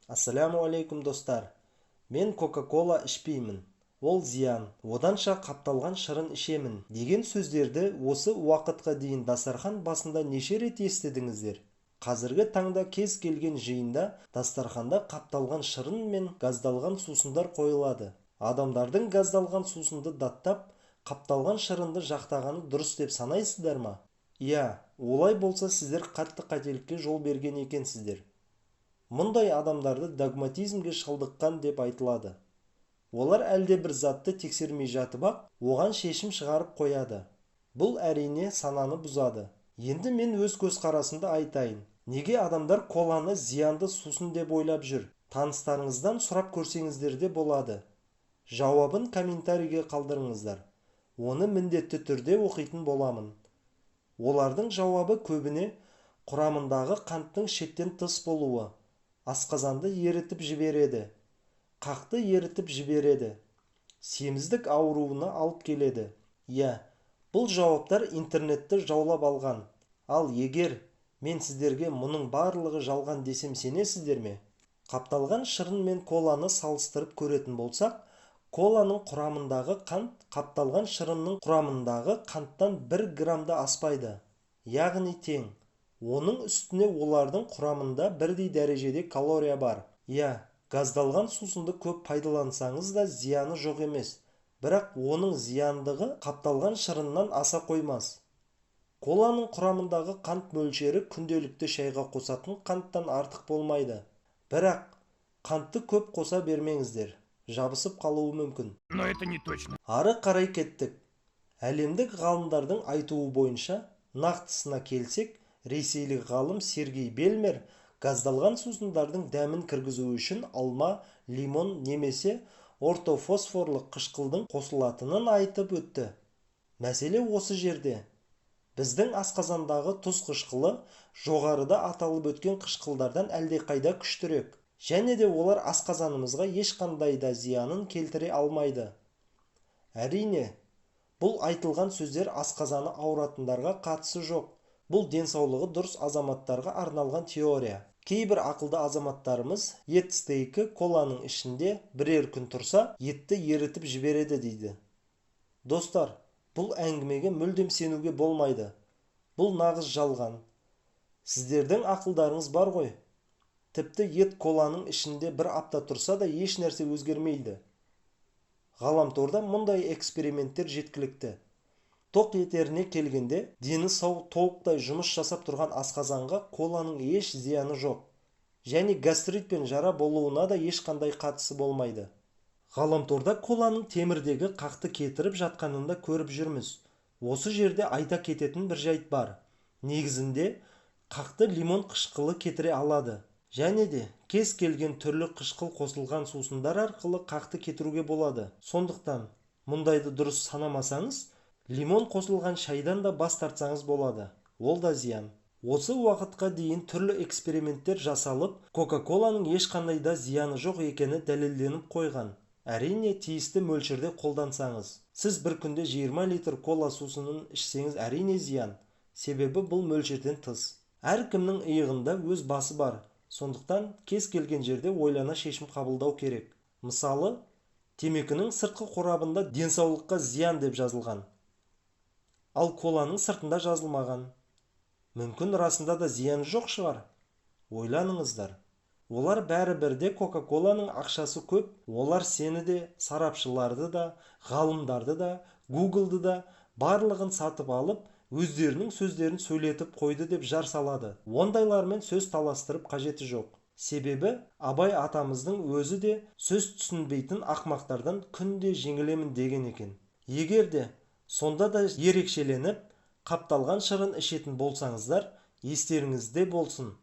Ассалямуалейкум, достар! «Мен Кока-кола ішпеймін, ол зиян, оданша қапталған шырын ішемін» деген сөздерді осы уақытқа дейін дастархан басында неше рет естідіңіздер? Қазіргі таңда кез келген жиында дастарханда қапталған шырын мен газдалған сусындар қойылады. Адамдардың газдалған сусынды даттап, қапталған шырынды жақтағаны дұрыс деп санайсыздар ма? Иә, олай болса, сіздер қатты қателікке жол берген екенсіздер. Мұндай адамдарды догматизмге шалдыққан деп айтылады. Олар әлде бір затты тексермей жатып-ақ, оған шешім шығарып қояды. Бұл, әрине, сананы бұзады. Енді мен өз көзқарасымды айтайын. Неге адамдар коланы зиянды сусын деп ойлап жүр? Таныстарыңыздан сұрап көрсеңіздер де болады. Жауабын комментарийге қалдырыңыздар, оны міндетті түрде оқитын боламын. Олардың жауабы көбіне құрамындағы қанттың шектен тыс болуы, асқазанды ерітіп жібереді, қақты ерітіп жібереді, семіздік ауруына алып келеді. Иә, бұл жауаптар интернетті жаулап алған. Ал егер мен сіздерге мұның барлығы жалған десем, сенесіздер ме? Қапталған шырын мен коланы салыстырып көретін болсақ, коланың құрамындағы қант қапталған шырынның құрамындағы қанттан 1 грамм да аспайды, яғни тең. Оның үстіне олардың құрамында бірдей дәрежеде калория бар. Иә, газдалған сусынды көп пайдалансаңыз да, зияны жоқ емес, бірақ оның зияндығы қапталған шырыннан аса қоймас. Коланың құрамындағы қант мөлшері күнделікті шайға қосатын қанттан артық болмайды. Бірақ қантты көп қоса бермеңіздер, жабысып қалуы мүмкін. Но это не точно. Ары қарай кеттік. Әлемдік ғалымдардың айтуы бойынша, нақтысына келсек, ресейлік ғалым Сергей Бельмер газдалған сусындардың дәмін кіргізу үшін алма, лимон немесе ортофосфорлы қышқылдың қосылатынын айтып өтті. Мәселе осы жерде: біздің асқазандағы тұз қышқылы жоғарыда аталып өткен қышқылдардан әлдеқайда күштірек және де олар асқазанымызға ешқандай да зиянын келтіре алмайды. Әрине, бұл айтылған сөздер асқазаны ауыратындарға қатысы жоқ. Бұл денсаулығы дұрыс азаматтарға арналған теория. Кейбір ақылды азаматтарымыз ет стейкі коланың ішінде бірер күн тұрса, етті ерітіп жібереді дейді. Достар, бұл әңгімеге мүлдем сенуге болмайды. Бұл нағыз жалған. Сіздердің ақылдарыңыз бар ғой. Тіпті ет коланың ішінде бір апта тұрса да, еш нәрсе өзгермейді. Ғаламторда мұндай эксперименттер жеткілікті. Тоқ етеріне келгенде, дені сау, толықтай жұмыс жасап тұрған асқазанға коланың еш зияны жоқ және гастрит пен жара болуына да ешқандай қатысы болмайды. Ғаламторда коланың темірдегі қақты кетіріп жатқанын да көріп жүрміз. Осы жерде айта кететін бір жайт бар: негізінде қақты лимон қышқылы кетіре алады және де кез келген түрлі қышқыл қосылған сусындар арқылы қақты кетіруге болады. Сондықтан мұндайды дұрыс санамасаңыз, лимон қосылған шайдан да бас тартсаңыз болады, ол да зиян. Осы уақытқа дейін түрлі эксперименттер жасалып, Кока-коланың ешқандай да зияны жоқ екені дәлелденіп қойған. Әрине, тиісті мөлшерде қолдансаңыз. Сіз бір күнде 20 литр кола сусынын ішсеңіз, әрине, зиян, себебі бұл мөлшерден тыс. Әркімнің иығында өз басы бар, сондықтан кез келген жерде ойлана шешім қабылдау керек. Мысалы, темекінің сыртқы қорабында «денсаулыққа зиян» деп жазылған, ал коланың сыртында жазылмаған. Мүмкін, расында да зияны жоқ шығар. Ойланыңыздар. Олар бәрібір де Кока-коланың ақшасы көп, олар сені де, сарапшыларды да, ғалымдарды да, Гуглды да, барлығын сатып алып, өздерінің сөздерін сөйлетіп қойды деп жар салады. Ондайлармен сөз таластырып қажеті жоқ, себебі Абай атамыздың өзі де «сөз түсінбейтін ақымақтардан күнде жеңілемін» деген екен. Егер де сонда да ерекшеленіп қапталған шырын ішетін болсаңыздар, естеріңізде болсын,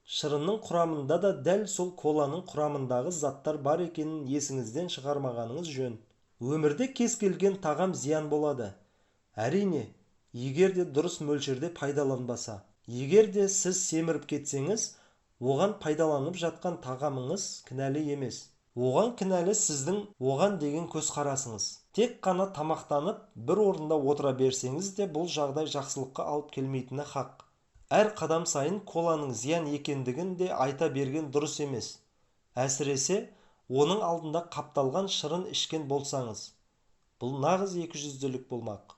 шырынның құрамында да дәл сол коланың құрамындағы заттар бар екенін есіңізден шығармағаныңыз жөн. Өмірде кез келген тағам зиян болады, әрине, егер де дұрыс мөлшерде пайдаланбаса. Егер де сіз семіріп кетсеңіз, оған пайдаланып жатқан тағамыңыз кінәлі емес, оған кінәлі сіздің оған деген көзқарасыңыз. Тек қана тамақтанып, бір орында отыра берсеңіз де, бұл жағдай жақсылыққа алып келмейтіні хақ. Әр қадам сайын коланың зиян екендігін де айта берген дұрыс емес. Әсіресе, оның алдында қапталған шырын ішкен болсаңыз. Бұл нағыз екіжүзділік болмақ.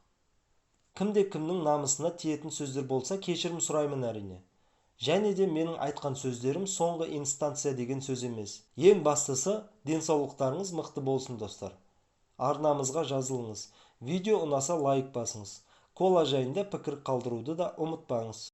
Кімде-кімнің намысына тиетін сөздер болса, кешірім сұраймын, әрине. Және де менің айтқан сөздерім соңғы инстанция деген сөз емес. Ең бастысы, денсаулықтарыңыз мықты болсын, достар. Арнамызға жазылыңыз. Видео ұнаса, лайк басыңыз. Кола жайында пікір қалдыруды да ұмытпаңыз.